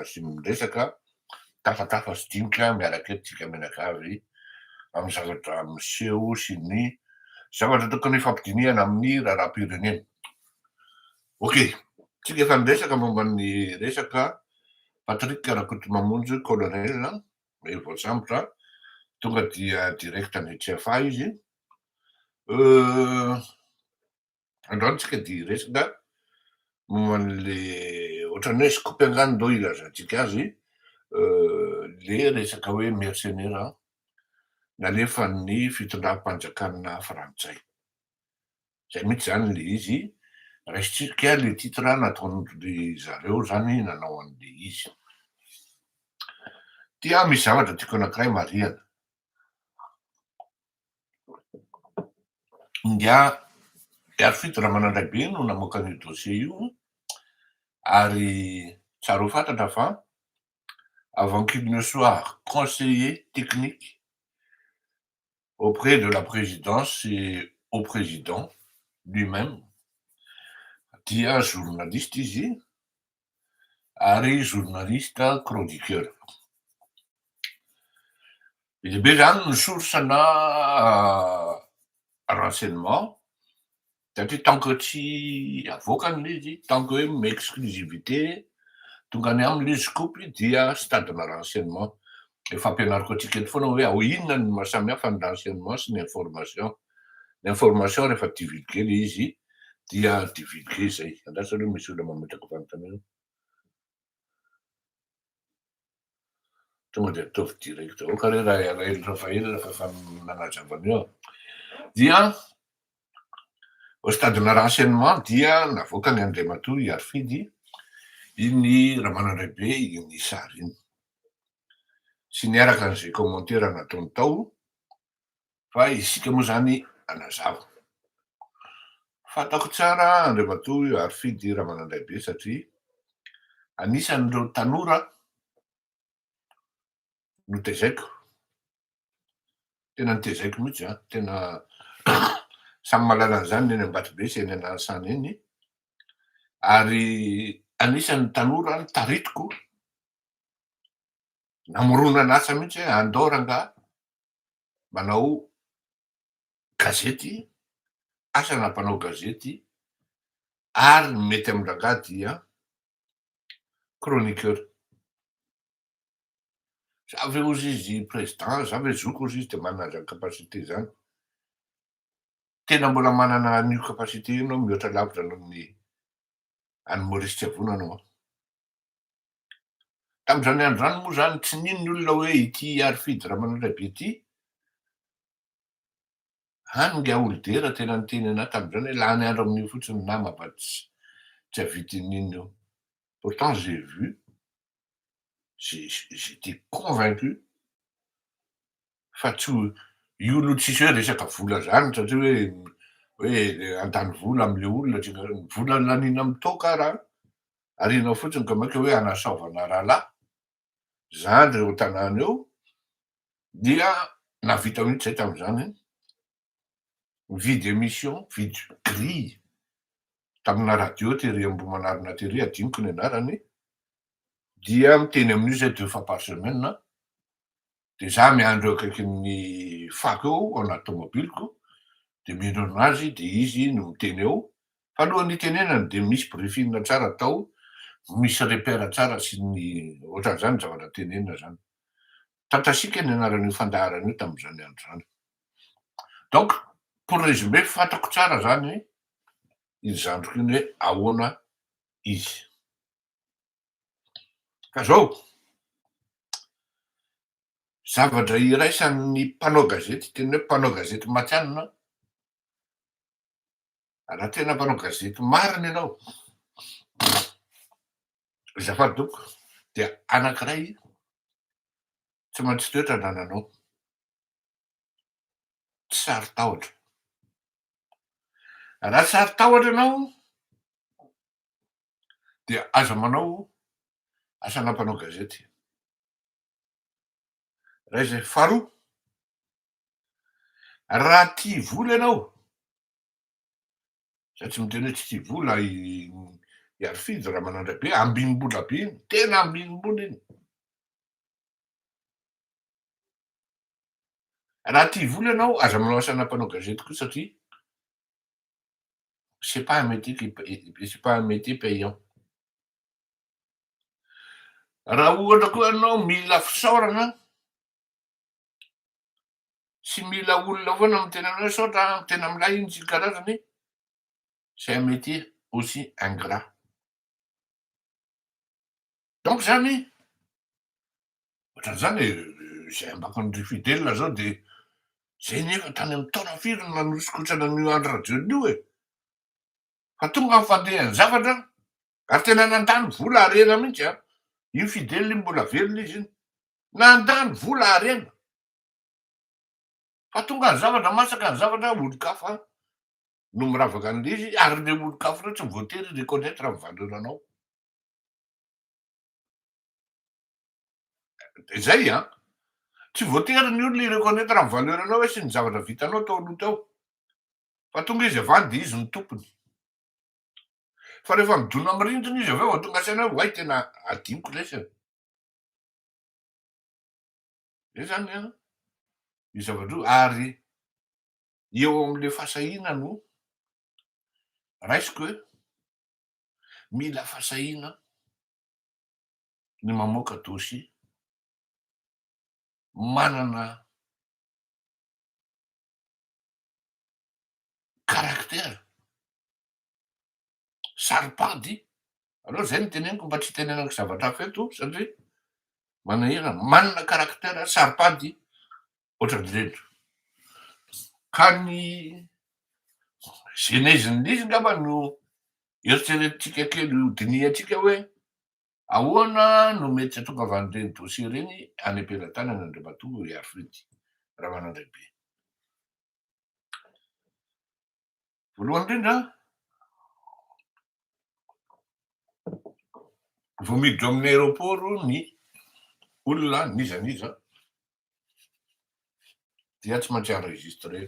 sy miresaka, tafatafa sy dinika miaraka eto tsika mianakavy amin'ny zavatra miseho sy ny zavatra tokony hifampidinihana amin'ny raharaham-pirenena. Ok, tsika efa niresaka momba ny resaka Patrick Rakotomamonjy colonel voasambotra, tonga dia direct any Tsiafahy izy. Androany tsika dia hiresaka momba an'le ohatran'ny hoe scoop angaha no ndao hilazantsika azy, le resaka hoe mercenaire nalefan'ny fitondram-panjakana frantsay. Zay mihitsy zany le izy, raisintsika le titre nataon-dry zareo zany nanao an'le izy. Ty an misy zavatra tiako anankiray marihana. Ingahy Harifidy Ramanandraibe no namoaka an'io dossier io ary tsara ho fantatra fa avant qu'il ne soit conseiller technique auprès de la présidence et au président lui-même dia journaliste izy ary journaliste chroniqueur. Be dia be zany ny source na renseignement satria tant que tsy avoakany le izy, tant que hoe exclusivité tonga any aminy le izy scoop dia stade-na renseignement. Efa ampianariko antsika eto foana hoe ao inona ny maha samy hafa ny renseignement sy ny information. Ny information rehefa divulguer le izy dia divulguer zay. Andraso aloha misy olona mametraka fanontaniana. Tonga dia ataovy direct. Ok re Rael Raphaël fa efa nanazava an'io aho. Dia au stade de renseignement dia navoakan'i Andriamatoa Iarifidy iny Ramanandraibe iny sary iny. Sy niaraka an'izay commentaire nataony tao fa isika moa zany hanazava. Fantako tsara Andriamatoa Iarifidy Ramanandraibe satria anisan'ireo tanora notezaiko, tena notezaiko mihitsy an, tena samy mahalala an'izany ny eny Ambatobe sy eny Analasana eny, ary anisan'ny tanora notaritiko namoronana asa mihitsy hoe andao rangahy manao gazety, asana mpanao gazety, ary ny mety amin-drangahy dia chroniqueur. Za ve ozy izy président, za ve zoky ozy izy de manana an'izany capacité zany. Tena mbola manana an'io capacité io anao mihoatra lavitra noho ny an'i Maurice Tsiavona anao an. Tamin'izany andro izany moa zany tsy nino ny olona hoe ity Harifidy Ramanandraibe ity Any ingahy Olidera tena niteny anah tamin'izany hoe lany andro amin'io fotsiny nama fa tsy tsy hahavita inoninona eo. Pourtant j'ai vu, j'étais convaincu fa tsy ho io aloha tsisy hoe resaka vola zany satria hoe hoe handany vola am'le olona tsy ny vola laniana amin'ny toaka ara ariana fotsiny ka mainka hoe hanasaovana rahalahy zandry eo an-tanàna eo dia nahavita mihitsy zay tamin'izany, nividy émission, nividy grille tamina radio tery Ambohimanarina tery, adinoko ny anarany, dia miteny amin'io zay deux fois par semaine, de za miandry eo akaikin'ny fako eo ao anaty tomobiliko, de mino anazy de izy no miteny eo, fa alohan'ny hitenenany de misy briefing tsara atao, misy repère tsara sy ny ohatran'izany ny zavatra tenenina zany. Tantasiaka ny anaran'io fandaharana io tamin'izany andro izany. Donc, pour résumer, fantako tsara zany iny zandriko iny hoe ahoana izy. Ka zao, zavatra iraisan'ny mpanao gazety, tena hoe mpanao gazety matihanina, raha tena mpanao gazety marina ianao, azafady tompoko, dia anankiray tsy maintsy toetra anananao, tsy saro-tahotra. Raha saro-tahotra ianao dia aza manao asana mpanao gazety. Raha izay faharoa, raha tia vola ianao, za tsy miteny hoe tsy tia vola. Iarifidy Ramanandraibe, ambinimbola be iny, tena ambinimbola iny. Raha tia vola ianao, aza manao asana mpanao gazety koa satria c'est pas un métier qui c'est pas un métier payant. Raha ohatra koa ianao mila fisaorana sy mila olona foana miteny anao hoe saotra an, tena milay iny sy ny karazany, c'est un métier aussi ingrat. Donc zany, ohatran'izany e, izay ambakan'i Fidèle zao de zay nefa tany amin'ny taona firy no nanosikotrana an'io Andry Rajoelina io e! Fa tonga ny fandehan'ny zavatra ary tena nandany vola harena mihitsy an! Io Fidèle io mbola velona izy iny, nandany vola harena! Fa tonga ny zavatra, masaka ny zavatra, olon-kafa no miravaka an'ilay izy ary ireo olon-kafa ireo tsy voatery hi-reconnaitre ny valeur anao. Izay an! Tsy voatery ny olona hi-reconnaitre ny valeur anao hoe sy ny zavatra vitanao tao aloha tao. Fa tonga izy avy any dia izy no tompony. Fa rehefa midona amin'ny rindrina izy avy eo vao tonga saina hoe oay tena adinoko lesy e. Zay zany an, io zavatra io ary eo amin'le fahasahiana no raisiko hoe mila fahasahiana ny mamoaka dossier manana caractère saro-pady, aleo zay no teneniko mba tsy hitenenako zavatra hafa eto satria manahirana, manana caractère saro-pady ohatran'ireny. Ka ny genèse-n'ilay izy angamba no eritreretintsika kely ho dinihantsika hoe ahoana no mety hahatongavan'ireny dossier ireny any am-pelatanan'Andriamatoa Iarifidy Ramanandraibe. Voalohany indrindra, vao miditra ao amin'ny aéroport ny olona n'iza n'iza dia tsy maintsy enregistré.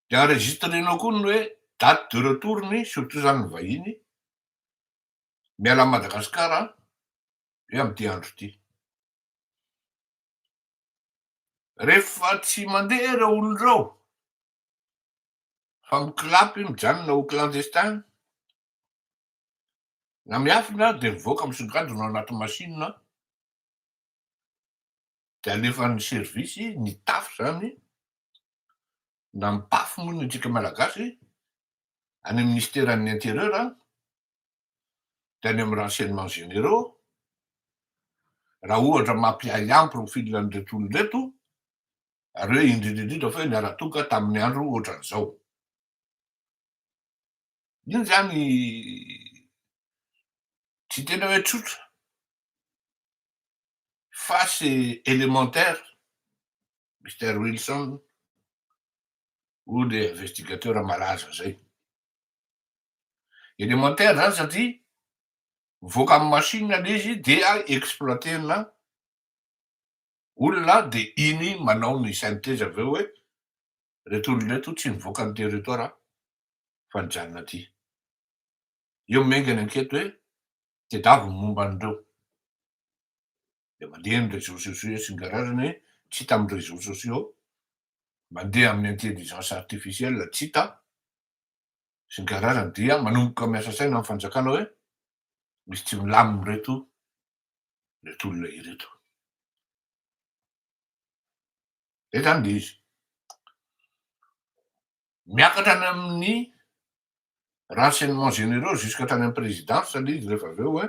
Dia enregistré-nao koa ny hoe date de retour-ny, surtout izany ny vahiny, miala an'i Madagasikara hoe amin'ity andro ity. Rehefa tsy mandeha ireo olona ireo fa miklapy mijanona ho clandestin na miafina dia mivoaka misongadina ao anaty machine dia alefan'ny service ny taf zany na ny paf moa ny antsika malagasy any amin'ny ministeran'ny intérieur dia any amin'ny renseignements généraux, raha ohatra mampiahiahy profil an'ireto olona ireto, ary hoe indrindra indrindra fa hoe niara-tonga tamin'ny andro ohatran'izao. Iny izany tsy tena hoe tsotra fa c'est élémentaire, Mister Wilson, hoy le investigateur malaza zay. Élémentaire zany satria mivoaka amin'ny machine le izy dia exploiter-na olona de iny manao ny synthèse avy eo hoe reto olona reto tsy mivoaka ny territoire fa nijanona aty. Eo miainga ny enquête hoe tedavo ny momba an'ireo. De mandeha ny réseaux sociaux sy ny karazany hoe tsy hita amin'ny réseaux sociaux, mandeha amin'ny intelligence artificielle tsy hita. sy ny karazany dia manomboka miasa saina ny fanjakana hoe misy tsy milamina ireto ireto olona ireto. Zay zany le izy. Miakatra any amin'ny renseignements généraux jusqu'à hatrany amin'ny présidence le izy rehefa avy eo hoe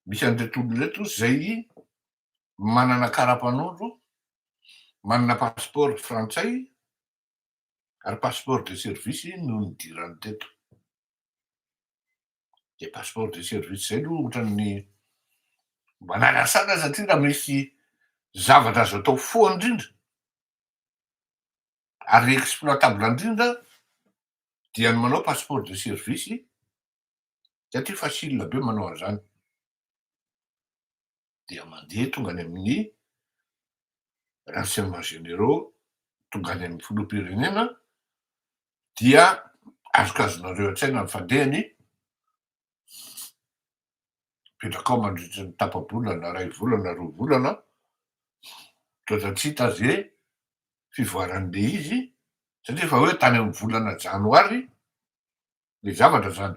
misy an'ireto olona ireto zay manana kara-panondro, manana passeport frantsay ary passeport de service no nidirany teto. De passeport de service zay aloha ohatran'ny manalasala satria raha misy zavatra azo atao foha indrindra ary exploitable indrindra dia ny manao passeport de service satria facile be manao an'izany. Dia mandeha tonga any amin'ny renseignements généraux, tonga any amin'ny filoham-pirenena, dia azokazonareo an-tsaina ny fandehany. Mipetraka ao mandritry ny tapa-bolana, ray volana, 2 volana, toetra tsy hita ze fivoaran'le izy, satria efa hoe tany amy volana janoary le zavatra zany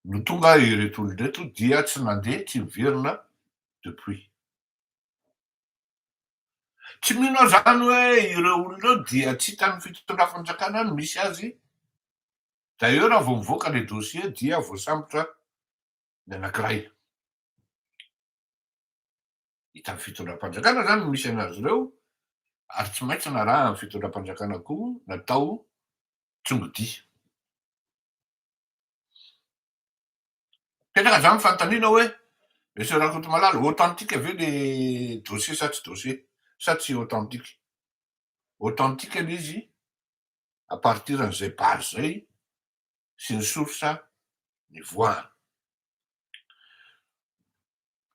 no tonga ireto olo reto, dia tsy nandeha, tsy miverina depuis. Tsy mino aho zany hoe ireo olo reo dia tsy hitan'ny fitondram-panjakana ny misy azy. D'ailleurs, raha vao mivoaka le dossier dia voasambotra ny anankiray. Hitan'ny fitondram-panjakana zany misy anazy ireo, ary tsy maintsy naraha ny fitondram-panjakana koa natao tsongodia. Petraka zany fanontaniana hoe: monsieur Rakotomalala, authentique ve le dossier sa tsy dossier sa tsy authentique? Authentique le izy à partir an'izay base zay sy ny source ny voahany.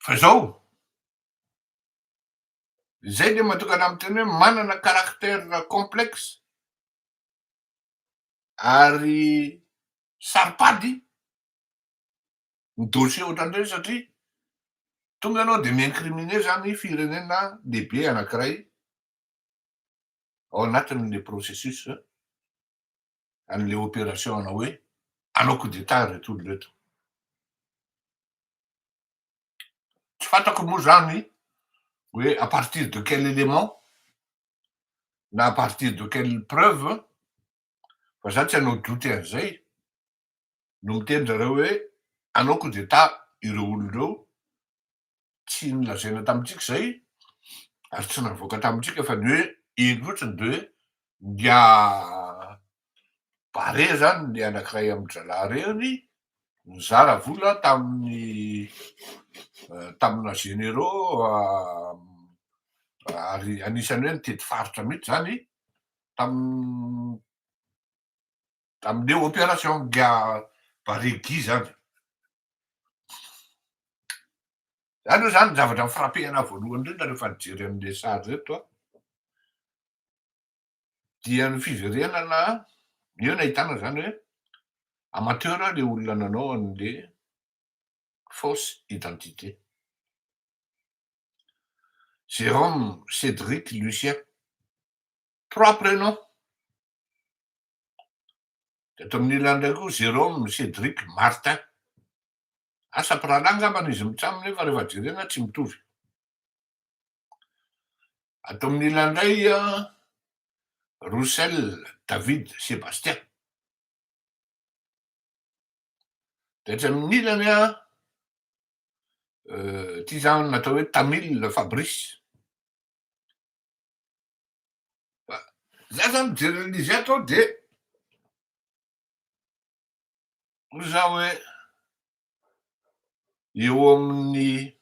Fa zao zay le mahatonga ana miteny hoe manana caractère complexe ary saropady ny dossier ohatran'ireny, satria tonga anao de mi-incriminer zany firenena lehibe anankiray ao anatin'le processus an'le opération anao hoe anao coup d'état reto olo reto. Tsy fantako moa zany hoe à partir de quel élément na à partir de quelle preuve, fa za tsy hanao doute an'izay no miteny zareo hoe anao coup d'état ireo olo reo. Tsy nolazaina tamitsika zay ary tsy navoaka tamitsika, fa ny hoe eny fotsiny de hoe nga bare zany ny anankiray amy dralahy reny nizara vola tamin'ny tamina généraux, ary anisany hoe nitety faritra mihitsy zany tam amle opération nga bare Guy zany. Zany hoe zany zavatra mi-frapper anahy voalohany indrindra rehefa nijery an'le sary reto a, dia ny fiverenana eo nahitana zany hoe amateur le olona nanao an'le fausse identité. Jérôme, Cédric, Lucien, trois prénoms. De atao amin'ny ilany ndray koa Jérôme, Cédric, Martin. Asa mpirahalahy angambany izy mitsamy, nefa rehefa jerena tsy mitovy. Atao amin'ny ilany ndray a Roussel, David, Sébastien. De atsy amin'ny ilany a ty zany natao hoe Tamil Fabrice. Za zany mijery an'izy ato de hoy za hoe eo amin'ny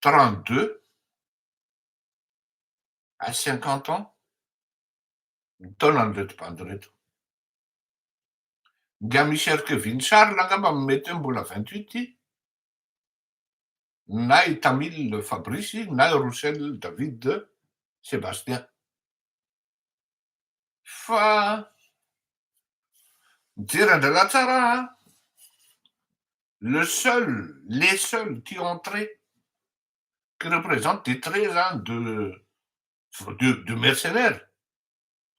32 à 50 ans ny taonan'ireto bandy reto. Nga Michel Kevin Charles angamba mety hoe mbola 28, na i Tamil Fabrice na Roussel David Sébastien. Fa mijery andralahy tsara, le seul les seuls qui ont trait qui représente des traits zany de mercenaires,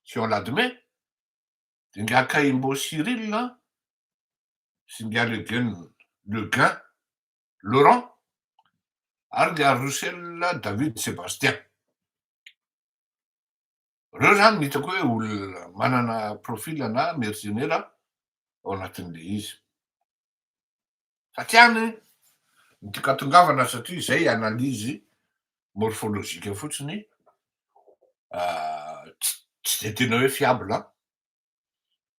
si on l'admet, de nga Kaimbo Cyril sy nga Leguin Laurent ary nga Roussel David Sébastien. Reo zany ny hitako hoe olona manana profil na mercenaire ao anatin'le izy. Fa tsy any ny tiako atongavana, satria zay analyse morphologique fotsiny, tsy de tena hoe fiable,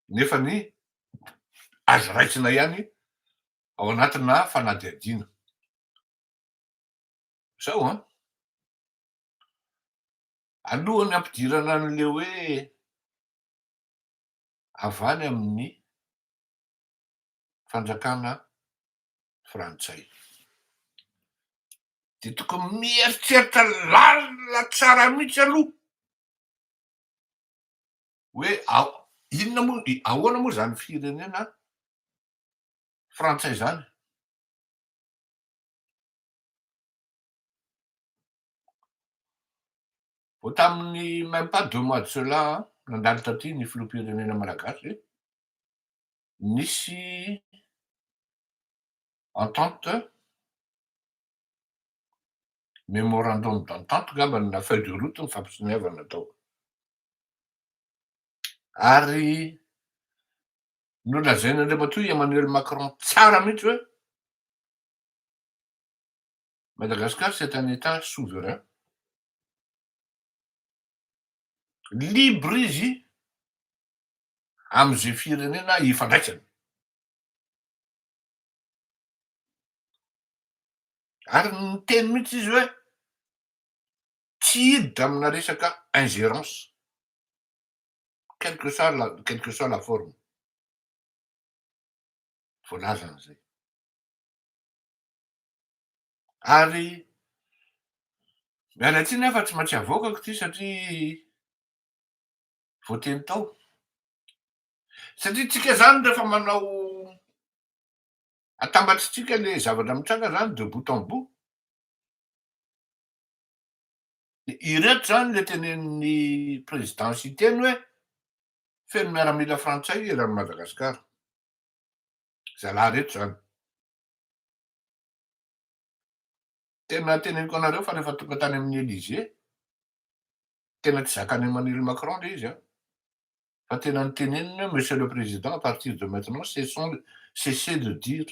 nefa ny azo raisina ihany ao anatina fanadihadiana zao an. Alohan'ny ampidirana an'le hoe avy any amin'ny fanjakana frantsay, de tokony mieritreritra lalina tsara mihitsy aloha hoe inona moa, ahoana moa zany firenena. Frantsay zany. Vao tamin'ny même pas deux mois de cela nandalo taty ny filoham-pirenena malagasy, nisy entente, mémorandum d'entente angambany na feuille de route nifampitoniavana tao. Ary nolazain'Andriamatoa Emmanuel Macron tsara mihitsy hoe Madagascar c'est un Etat souverain, libre izy amin'izay firenena ifandraisany. Ary niteny mihitsy izy hoe tsy hiditra amina resaka ingérence, quelque soit la quelque soit la forme. Voalazany izay. Ary miala tsiny aho fa tsy maintsy avoakako ity satria voateny tao. Satria tsika zany rehefa manao atambatritsika le zavatra mitranga zany de bout en bout, de ireto zany le tenenin'ny président Siteny hoe feno miaramila frantsay eran'i Madagasikara. Zalahy reto zany. Tena teneniko anareo fa rehefa tonga tany amin'ny Elysée, tena tsy zakan'i Emmanuel Macron le izy an. Fa tena noteneniny hoe Monsieur le Président, à partir de maintenant, cessons, cessez de dire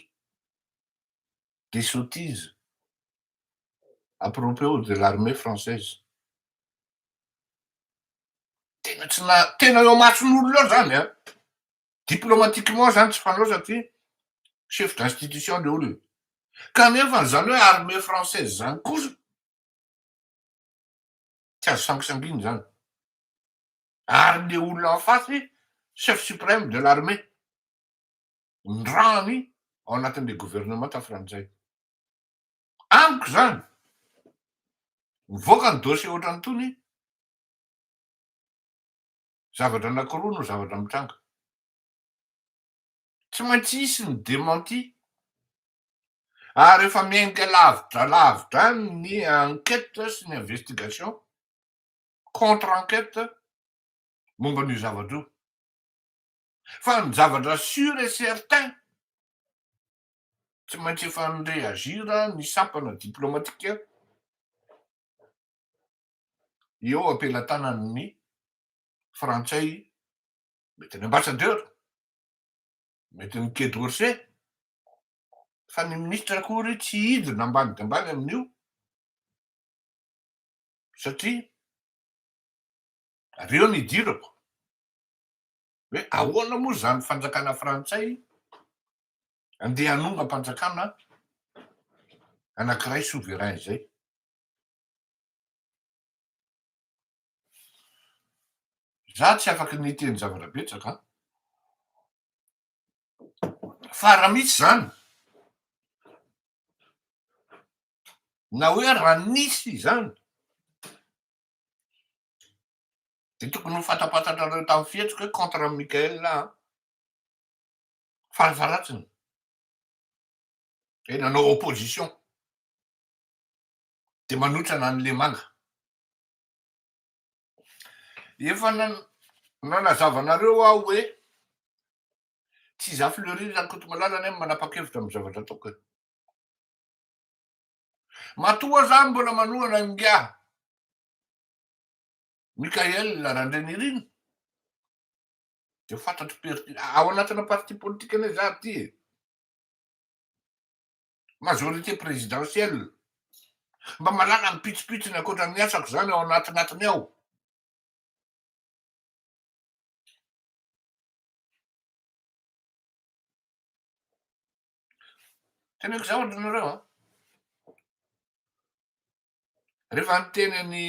des sottises à propos de l'armée française. Tena tsy na, tena eo amason'olona eo zany an. Diplomatiquement zany tsy fanao satria chef d'institution le olona. Kanefa zany hoe armée française zany kosa tsy azo sangisangiana zany. Ary le olona en face chef suprême de l'armée nirahany ao anatin'le gouvernemanta frantsay. Amiko zany mivoaka ny dossier ohatran'itony zavatra anakiroa no zavatra mitranga. Tsy maintsy hisy ny démenti ary efa miainga lavitra lavitra any ny enquête sy ny investigation contre enquête momba an'io zavatra io. Fa ny zavatra sûr et certain tsy maintsy efa ni-réagir ny sampana diplomatique eo am-pelatanan'ny frantsay, mety ny ambassadeur, mety ny Quai d'Orsay, fa ny ministra akory tsy hidina ambany dia ambany amin'io satria ary eo no idirako hoe ahoana moa zany fanjakana frantsay andeha hanongam-panjakana anankiray souverain izay. Za tsy afaky ny hiteny zavatra betsaka an! Fa raha misy zany, na hoe raha nisy izany, de tokony ho fantapantatrareo tamin'ny fihetsiko hoe contre an'i Mickaël aho an! Farafaharatsiny, hoe nanao opposition, de manotrana an'i Lemanga. Efa nanazava anareo aho hoe tsy izaho Fleury Rakotomalala anie no manapa-kevitra amin'ny zavatra ataoko e. Matoa za mbola manohana ingahy Mickaël Randrianirina dia fantatro perti- ao anatina parti politique anie za ty e. Majorité présidentielle. Mba malala ny pitsopitsony ankoatra ny asako zany ao anatinatiny ao. Teneniko zavatra nareo an. Rehefa niteny an'i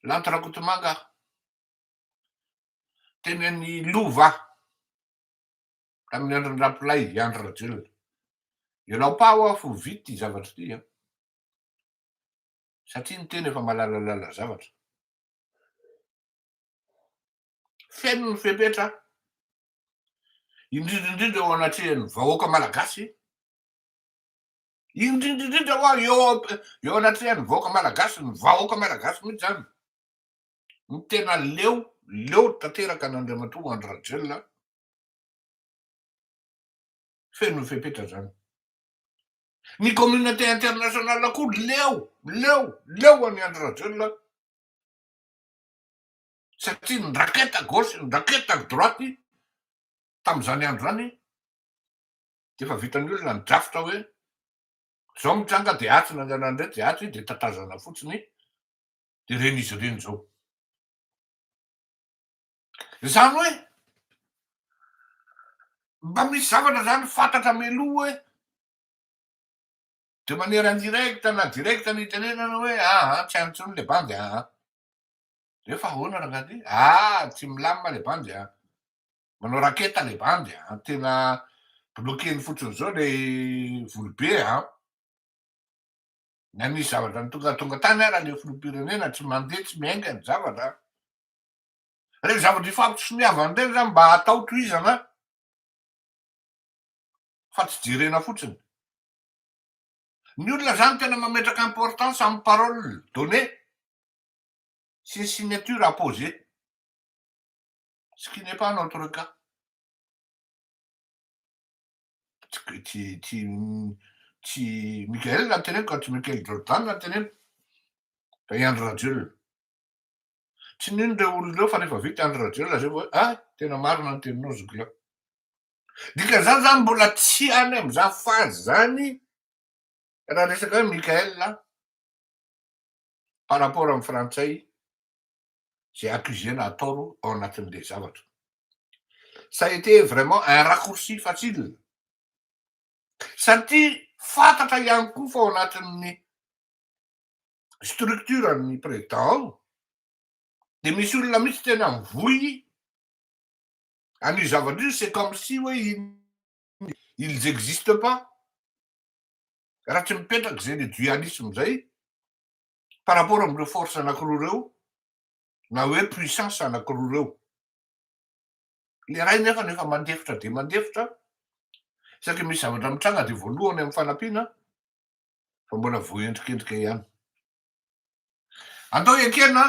Lanto Rakotomanga aho, teny an'i Lova aho, tamin'ny andron'i Rapolay, i Andry Rajoelina. Ialao pa hoa fo vita ity zavatra ity an. Satria ny tena efa malalalala zavatra. Feno ny fepetra. Indrindra indrindra eo anatrehan'ny vahoaka malagasy, indrindra indrindra hoa eo eo anatrehan'ny vahoaka malagasy, ny vahoaka malagasy mihitsy zany no tena leo, leo tanteraka an'Andriamatoa Andry Rajoelina, feno ny fepetra zany. Ny communauté internationale koa leo, leo, leo an'i Andry Rajoelina satria ny raquette à gauche, ny raquette à droite tamin'izany andro zany de efa vitan'ny olona ny drafitra hoe zao mitranga de atsy nandehanany de atsy de tatazana fotsiny de reny izy reny zao. Zany hoe mba misy zavatra zany fantatra mialoha hoe de manière indirecte na directe ny itenenana hoe aa tsy any intsony le bandy aa, rehefa ahoana rangahy ty? Ah, tsy milamina le bandy a, manao raketa le bandy a, tena bloqueny fotsiny zao le volobe a, na misy zavatra ny tonga tany ara le filoham-pirenena tsy mandeha, tsy miainga ny zavatra. Reny zavatra ifampitsoniavana reny zany mba atao tohizana fa tsy jerena fotsiny. Ny olona zany tena mametraka importance amy parole donnée sy ny signature apposée, ce qui n'est pas notre cas. Tsy tsy tsy Michael no teneniko, tsy Michael Jordan no teneniko fa i Andry Rajoelina. Tsy nino reo olona reo fa rehefa vita Andry Rajoelina zay vao hoe ah, tena marina ny teninao zoky lahy. Dikan'izany zany mbola tsy any am'izany phase zany raha resaka hoe Michael par rapport amy frantsay zay accusena atao ao anatin'le zavatra. Ça a été vraiment un raccourci facile satria fantatra ihany koa fa ao anatin'ny structure ny président ao de misy olona mihitsy tena mivoy an'io zavatra io, c'est comme si hoe ils existent pas raha tsy mipetraky zay le dualisme zay par rapport am'ireo force anankiroa reo na hoe puissance anankiroa reo. Le ray nefa nefa mandefitra de mandefitra satria misy zavatra mitranga de voalohany amy fanampiana fa mbola voaendrikendrika ihany. Andao ekena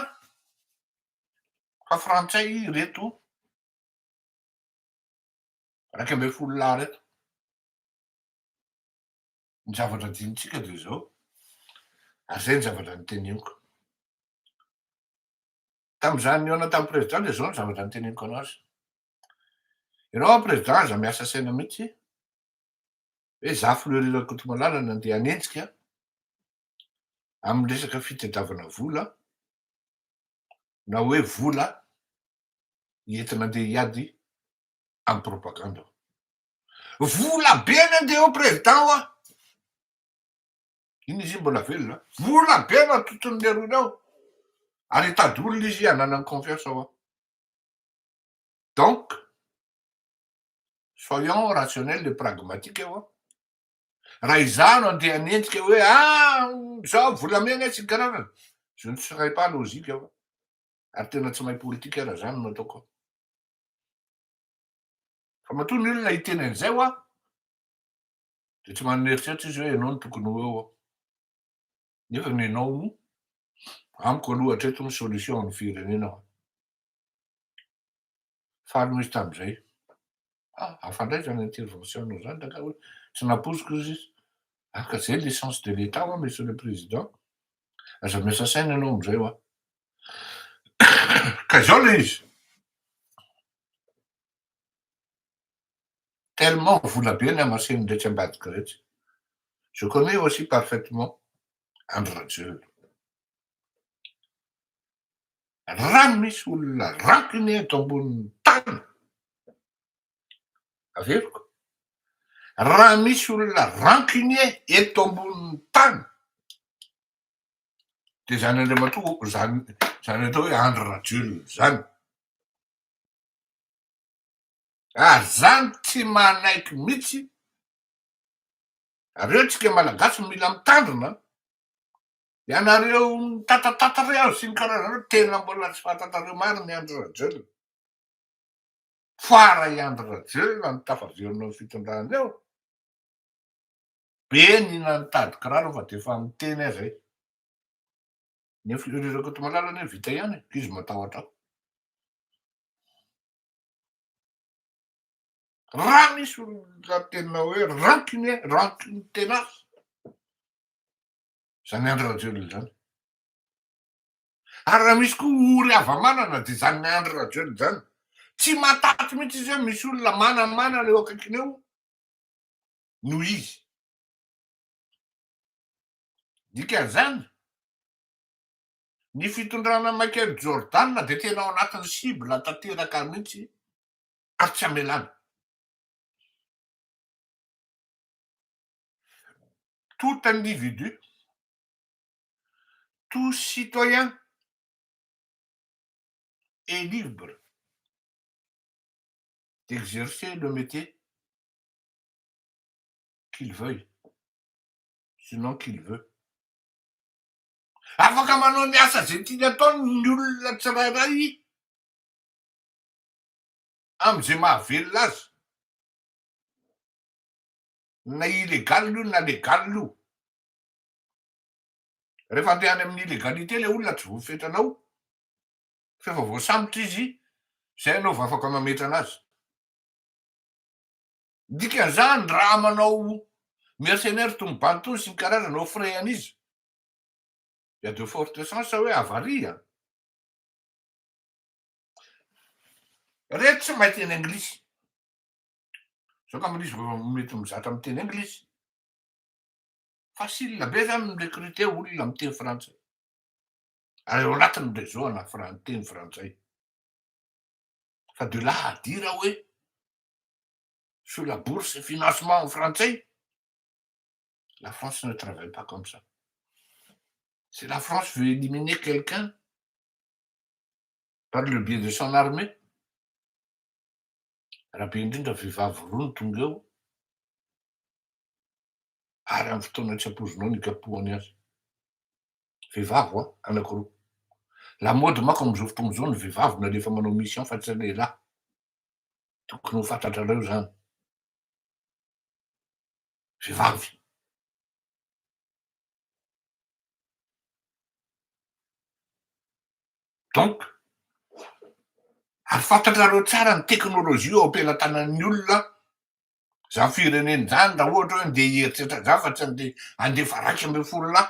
fa frantsay reto 11 lahy reto. Ny zavatra dinitsika de zao ary zay ny zavatra nyteneniko tam'izany nihaona tamy président, de zao ny zavatra nyteneniko anazy: ianao a président, aza miasa saina mihitsy hoe za Fleury Rakotomalala nandeha anenjika amy resaka fitadiavana vola na hoe vola entina andeha hiady amy propaganda. Vola be ny andeha eo président oa iny izy iny mbola velona, vola be no atotony lerony ao ary hitady olona izy ananany confiance ao a. Donc soyons rationnel et pragmatique eo a, raha izaho no andeha anenjika hoe ah zao volamena sy ny karazany, je ne serais pas logique ao ary tena tsy mahay politika raha zany no ataoko ao. Fa matoa ny olona hiteny an'izay hoa de tsy manana eritreritra izy hoe ianao no tokony ho eo ao, nefa ny ianao amiko aloha hatreto ny solution amin'ny firenena ao. Faly moa izy tam'izay: ah, afandray zany intervention nao zany raka hoe tsy nampoziko izy izy aka zay le sens de l'état hoa, monsieur le président, aza miasa saina ianao am'izay hoa. Ka zao le izy, tellement vola be ny amaseny retsy ambadiky retsy. Je connais aussi parfaitement Andry Rajoelina. Raha misy olona rancunier eto ambonin'ny tany, averiko, raha misy olona rancunier eto ambonin'ny tany de zany andriamatoa zany, zany atao hoe Andry Rajoelina zany. Ary zany tsy manaiky mihitsy areo tsika malagasy mila mitandrina ianareo mitatatata reo sy ny karazanareo, tena mbola tsy fantatrareo mariny Andry Rajoelina. Fa raha i Andry Rajoelina no tafaverina eo fitondrana eo, be ny nitady kiraro fa de efa miteny aza e. Ny Fleury Rakotomalala anie vita ihany e, izy matahotra ao. Raha misy olona tena hoe rancune, rancune tenace, zany Andry Rajoelina zany. Ary raha misy koa ory hava-manana dia izany Andry Rajoelina izany. Tsy mahataty mihitsy izy hoe misy olona manamanana eo akaikiny eo noho izy. Dikan'izany, ny fitondrana Michael Jordan dia tena ao anatin'ny cible tanteraka mihitsy ary tsy amelana. Tout individu Tout citoyen est libre d'exercer le métier qu'il veuille, sinon qu'il veut. Afaka manao ny asa izay tiany atao ny olona tsirairay amin'izay mahavelona azy, na illégal io na légal io. Rehefa andeha any amin'ny illégalité le olona tsy voafetranao fa efa voasambotra izy zay ianao vao afaka mametra anazy. Ny dikan'izany raha manao mercenaire tony bandy tony sy ny karazany au frais an'iza? Il y a de fortes chances hoe avaria an! Reto tsy mahay teny anglisy. Zao angamba izy vao mety mizatra miteny anglisy. Facile be zany mi recruter olona miteny frantsay. Ary ao anatin'ny réseau ana teny frantsay. Fa de là à dire hoe sur la bourse financement en frantsay, la France ne travaille pas comme ça. Si la France veut éliminer quelqu'un par le biais de son armée, raha be indrindra vehivavy roa no tonga eo, ary amin'ny fotoana tsy ampoizinao ny hikapohany azy. Vehivavy hoa, anankiroa. Lamaody manko amin'izao fotoana izao ny vehivavy no alefa manao mission fa tsy lehilahy. Tokony ho fantatrareo izany. Vehivavy. Donc, ary fantatrareo tsara ny teknolojia eo am-pelatanan'ny olona Zany firenena zany raha ohatra hoe ndeha hieritreritra an'zany fa tsy andeha handefa 11 lahy.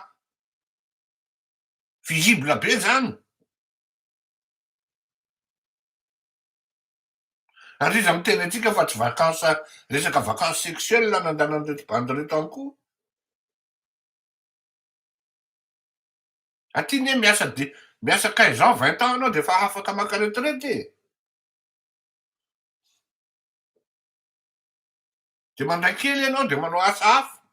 Visible be zany. Ary iza miteny antsika fa tsy vacances resaka vacances sexuelles nandehanan'ireto bandy ireto any koa. Aty ne miasa de miasa 15 ans 20 ans anao de efa afaka maka retraite e. De mandray kely ianao de manao asa hafa.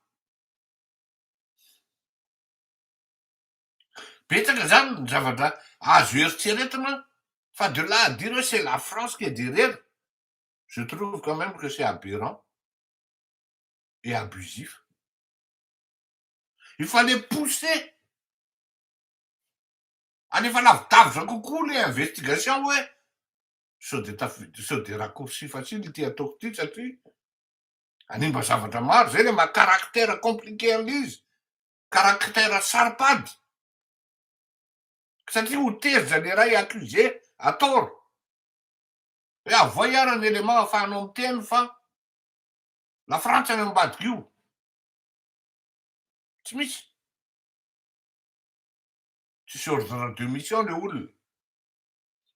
Betsaka zany ny zavatra azo eritreretina fa de là à dire hoe c'est la France qui est derrière, je trouve quand même que c'est aberrant et abusif. Il fallait pousser, alefa lavidavitra kokoa le investigation hoe Sao dia tafiditra, sao dia raccourci facile ity ataoko ity satria hanimba zavatra maro, zay le maha caractère compliqué an'le izy, caractère saro-pady, satria ho tezitra le ray accusé à tort, hoe avoay ara ny élément ahafahanao miteny fa la frantsa any ambadika io, tsy misy, tsisy ordre de mission le olona.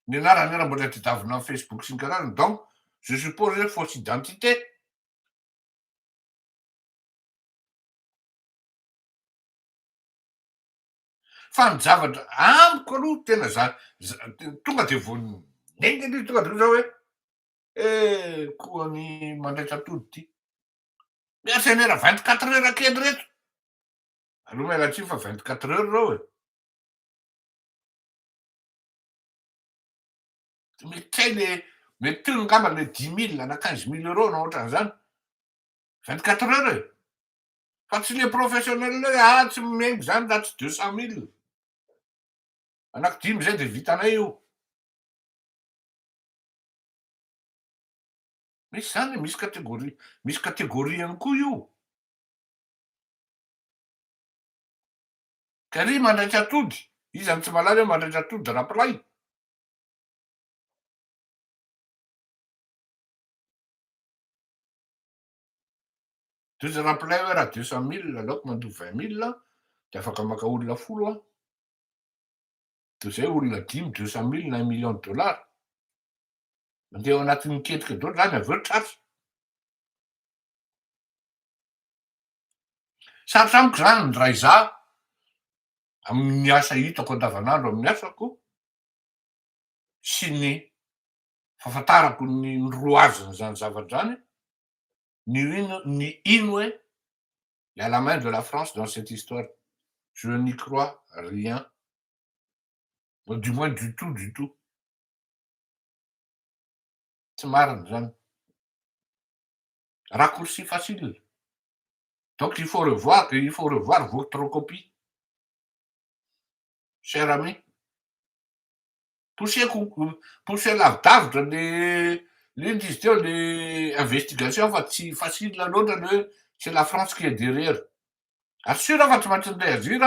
Ny anarany ara mbola tedavina am facebook sy ny karazany donc je suppose hoe fausse identité. Fa ny zavatra amiko aloha tena za tonga de vao nenga aloha tonga de hoy za hoe eh koa ny mandraitra atody ty. Mercenaire 24 heures kely reto. Aloha miala tsiny fa 24 heures reo e. Mety tsy hay le, mety teo angamba le 10 000 na 15 000 euros na ohatran'izany, 24 heures e! Fa tsy le professionnel hoe ah tsy mihaingo zany raha tsy 200 000, anaky dimy zay de vitanay io. Misy zany e, misy catégorie, misy catégorie ihany koa io. Ka ry mandraitra atody, iza no tsy mahalala hoe mandraitra atody rapolay? Tojo rapolay hoe raha 200 000 aleoko mandoa 20 000 de afaka maka olona folo aho. Toy izay olona dimy 200 000 na 1 million de dollars. Mandeha ao anatin'ny ketrika daholo zany avy eo tratra. Sarotra amiko zany raha izaho amin'ny asa hitako andavanandro amin'ny asako sy ny fahafantarako ny roazin'izany zavatra izany, ny ino ny ino hoe il y a la main de la France dans cette histoire. Je n'y crois rien. Du moins du tout, du tout. Tsy marina zany. Raccourci facile. Donc il faut revoir, il faut revoir votre copie. Cher ami. Poussez-ko, poussez lavidavitra le le ino izy teo le investigation fa tsy facile loatra le hoe c'est la France qui est derrière. Ary sûr fa tsy maintsy ni-réagir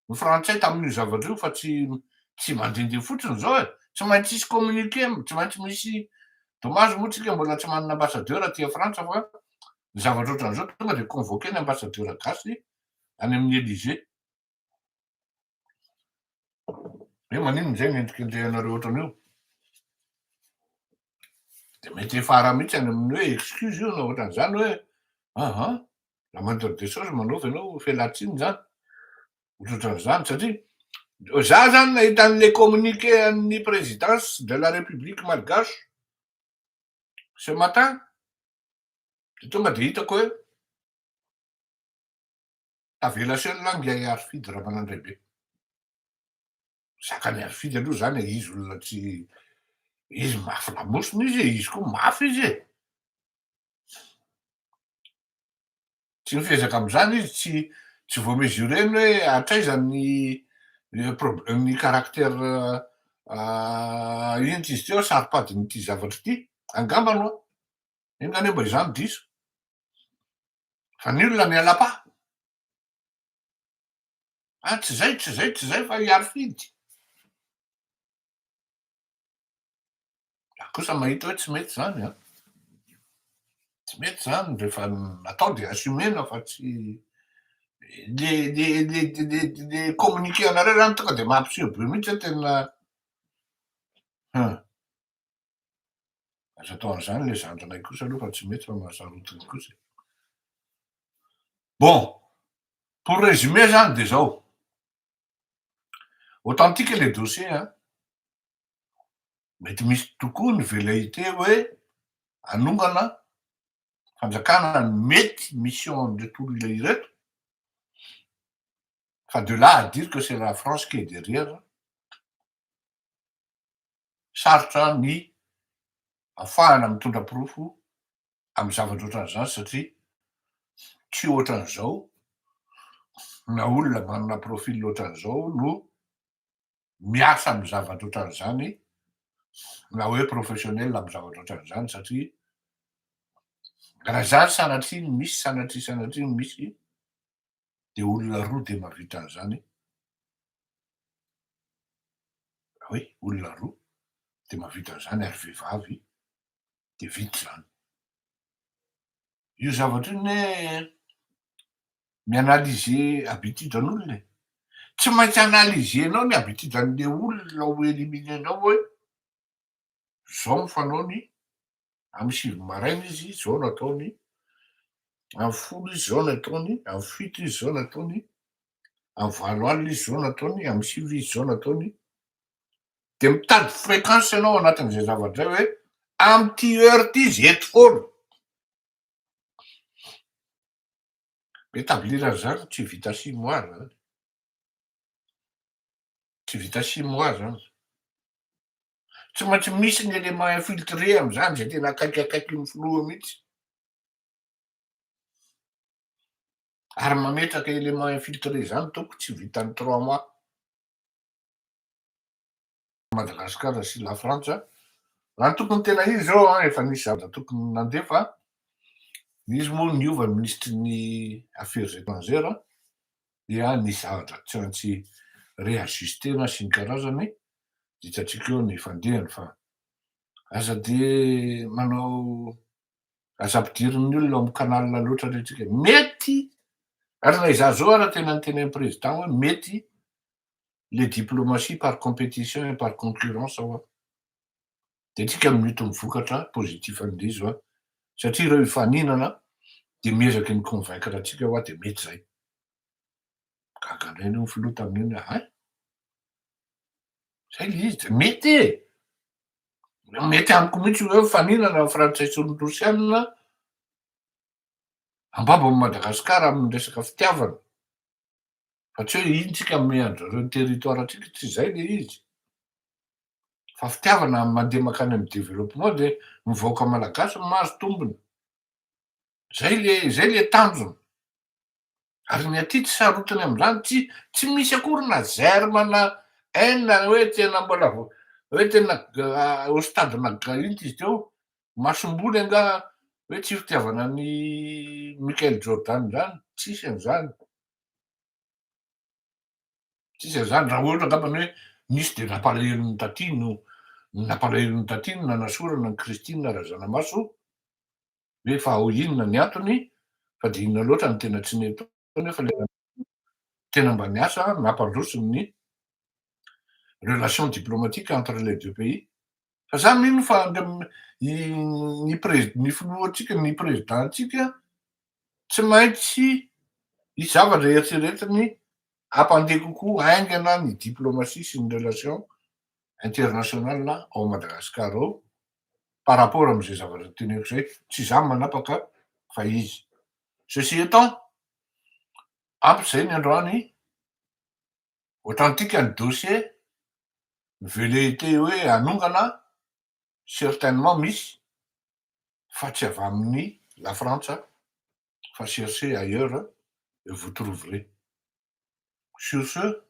ny frantsay tamin'io zavatra io fa tsy tsy mandehandeha fotsiny zao e. Tsy maintsy hisy communiqué, tsy maintsy misy dommage moa tsika mbola tsy manana ambassadeur aty Frantsa fa ny zavatra ohatran'izao tonga de convoqué ny ambassadeur gasy any amin'ny Élysée. Hoe maninona zay nendrikendrehanareo ohatran'io? De mety hiafara mihitsy any amin'ny hoe excuse io na ohatran'izany hoe aha, la moindre des choses manaova ianao fialantsiny zany. Ohatrohatran'izany satria za zany nahita an'le communiqué an'ny présidence de la République malgache ce matin de tonga de hitako hoe tavela seul ngiahy Harifidy Ramanandraibe. Zakany Harifidy aloha zany e, izy olona tsy izy mafy lamosina izy e, izy koa mafy izy e. Tsy mifezaka am'izany izy, tsy tsy vao mesureny hoe hatraiza ny prob- ny caractère ino ty izy teo saropadin'ity zavatra ity, angambany hoa, enga anie mba izany diso. Fa ny olona miala pa. Ah tsy zay, tsy zay, tsy zay fa i Harifidy. Za kosa mahita hoe tsy mety zany an. Tsy mety zany rehefa natao de assumena fa tsy le le le le le communiqué anareo zany tonga de mampiseho be mihitsy hoe tena hein. Aza atao an'izany le zandrinay kosa aloha fa tsy mety fa mahasarotiny kosa e. Bon, pour résumer zany de zao, authentique le dossier an, mety misy tokoa ny velléité hoe hanongana fanjakana mety mission an'ireto olona ireto, fa de là à dire que c'est la France qui est derrière, sarotra ny ahafahana mitondra porofo amy zavatra ohatran'izany satria tsy ohatran'izao na olona manana profil ohatran'izao no miasa amy zavatra ohatran'izany na hoe professionnel amy zavatra ohatran'izany satria raha zany sanatria ny misy sanatria sanatria ny misy de olona roa de mahavita an'izany hoe olona roa de mahavita an'izany ary vehivavy de vita zany. Io zavatra io ne mi-analyser habitude an'olona e. Tsy maintsy analysenao ny habitude an'le olona ho éliminenao hoe zao ny fanaony amy 9 maraina izy zao no ataony, amy 10 izy zao no ataony, amy 7 izy zao no ataony, amy 8 alina izy zao no ataony, amy 9 izy zao no ataony. De mitady fréquence ianao anatin'izay zavatra zay hoe am'ty heure ty izy eto foana. Établir an'izany tsy vita 6 mois zany. Tsy vita 6 mois zany. Tsy maintsy misy ny élément infiltré am'izany zay tena akaikikaiky ny filoha mihitsy. Ary mametraka élément infiltré zany tompoko tsy vitan'ny 3 mois. Madagasikara sy la Frantsa. Raha ny tokony tena izy zao an, efa nisy zavatra tokony nandefa, izy moa niova ny minisitry ny affaires étrangères, dia nisy zavatra tsy maintsy réajuster-na sy ny karazany, hitantsika eo ny fandehany fa aza de manao, aza ampidirin'ny olona ao amy canal loatra re tsika, mety ary na izaho zao ara tena niteny amy président hoe mety le diplomatie par compétition et par concurrence ao a, de tsika mioty mivokatra positif an'le izy oa, satria reo ifaninana de miezaky ny convaincre atsika hoa de mety zay. Gaga indray aloha ny filoha tamin'iny hoe hay, zay le izy de mety e, mety amiko mihitsy hoe mifaninana ny frantsay sy ny rosianina ambabo amy Madagasikara amin'ny resaka fitiavana, fa tsy hoe ino tsika miandry reo territoire atsika, tsy zay le izy, fa fitiavana mandeha makany amy développement de mivoaka malagasy mahazo tombony, zay le tanjona. Ary ny aty tsy sarotiny am'izany, tsy misy akory na germe na haine hoe tena mbola hoe tena au stade na ino izy teo, masomboly angaha hoe tsy fitiavana ny Michael Jordan zany, tsisy an'izany, tsisy an'izany. Raha ohatra angambany hoe nisy de nampalahelo taty no nampalahelo taty no nanasorana ny Christine Razanamaso hoe fa ao inona ny antony, fa de inona loatra ny tena tsy nety nefa le tena mba niasa nampandroso ny relation diplomatique entre les deux pays. Fa za mino fa ny pré ny filohantsika, ny président-tsika tsy maintsy hisy zavatra eritreretiny ampandeha kokoa haingana ny diplomatie sy ny relation internationale ao Madagasikara ao par rapport am'izay zavatra teneniko zay, tsy za manapaka fa izy. Ceci étant, ampy zay ny androany, ohatran'tika ny dossier velléité hoe anongana certainement misy fa tsy avy amin'ny la Frantsa, fa cherchez ailleurs et vous trouverez. Sur ce,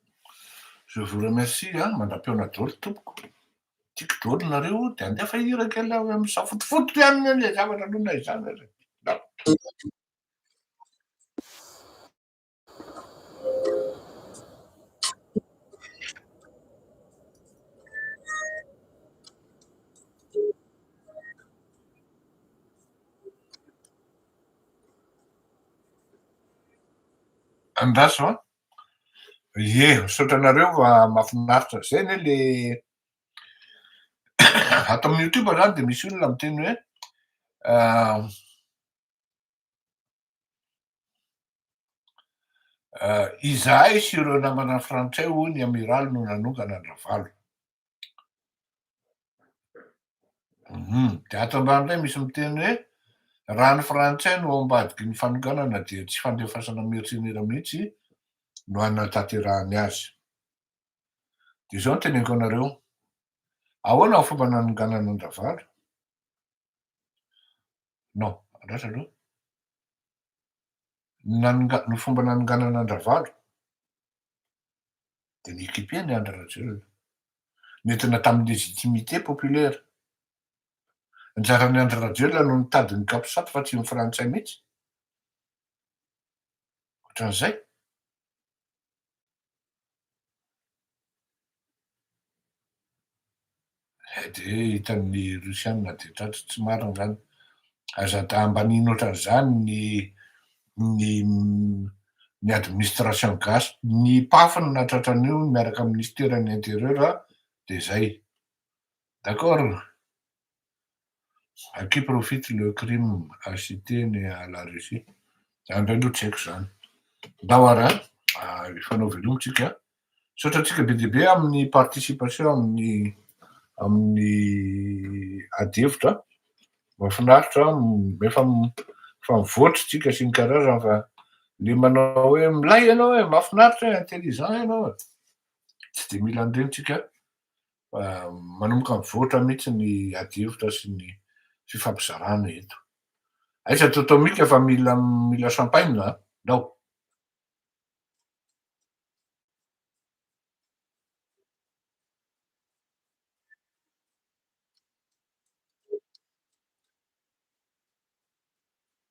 je vous remercie a mandra-pihaona daholo tompoko, tiako daholo nareo, de andefa hira kely aho misafotofoto ihany le zavatra aloha na izany ary. Andraso a, ie, misaotra anareo fa mahafinaritra zay anie le ato amin'ny YouTube zany, de misy olona miteny hoe izahay sy ireo namana frantsay hoy ny amiraly no nanongana an-dRavalo. De ato ambany indray misy miteny hoe raha ny frantsay no ao ambadiky ny fanonganana dia tsy fandefasana mercenaire mihitsy no hanatanterahany azy. De zao no teneniko anareo, ahoana ny fomba nanonganana an-dRavalo? Non, andraso aloha. Nanonga ny fomba nanonganana an-dRavalo de ny-équiper ny Andry Rajoelina, nentina tamin'ny légitimité populaire. Anjaran'ny Andry Rajoelina no nitady ny capsat fa tsy ny frantsay mihitsy. Ohatran'izay. De hitan'ny Rosiana de tratry tsy marina zany. Aza da ambanina ohatran'izany ny administration gasy. Ny PAF no nahatratra an'io miaraka amin'ny ministeran'ny intérieur de zay. D'accord. À qui profite le crime à citer ny à la Russie? Zany indray aloha tsy haiko zany. Ndao ary a, ifanao veloma tsika. Misaotra antsika be dia be amin'ny participation amin'ny ady hevitra. Mahafinaritra, efa mivoatra tsika sy ny karazany fa le manao hoe milay ianao e, mahafinaritra e, intelligent ianao e. Tsy de mila an'ireny tsika fa manomboka mivoatra mihitsy ny ady hevitra sy ny fifampizarana eto. Aiza Totomika fa mila champagne, ndao.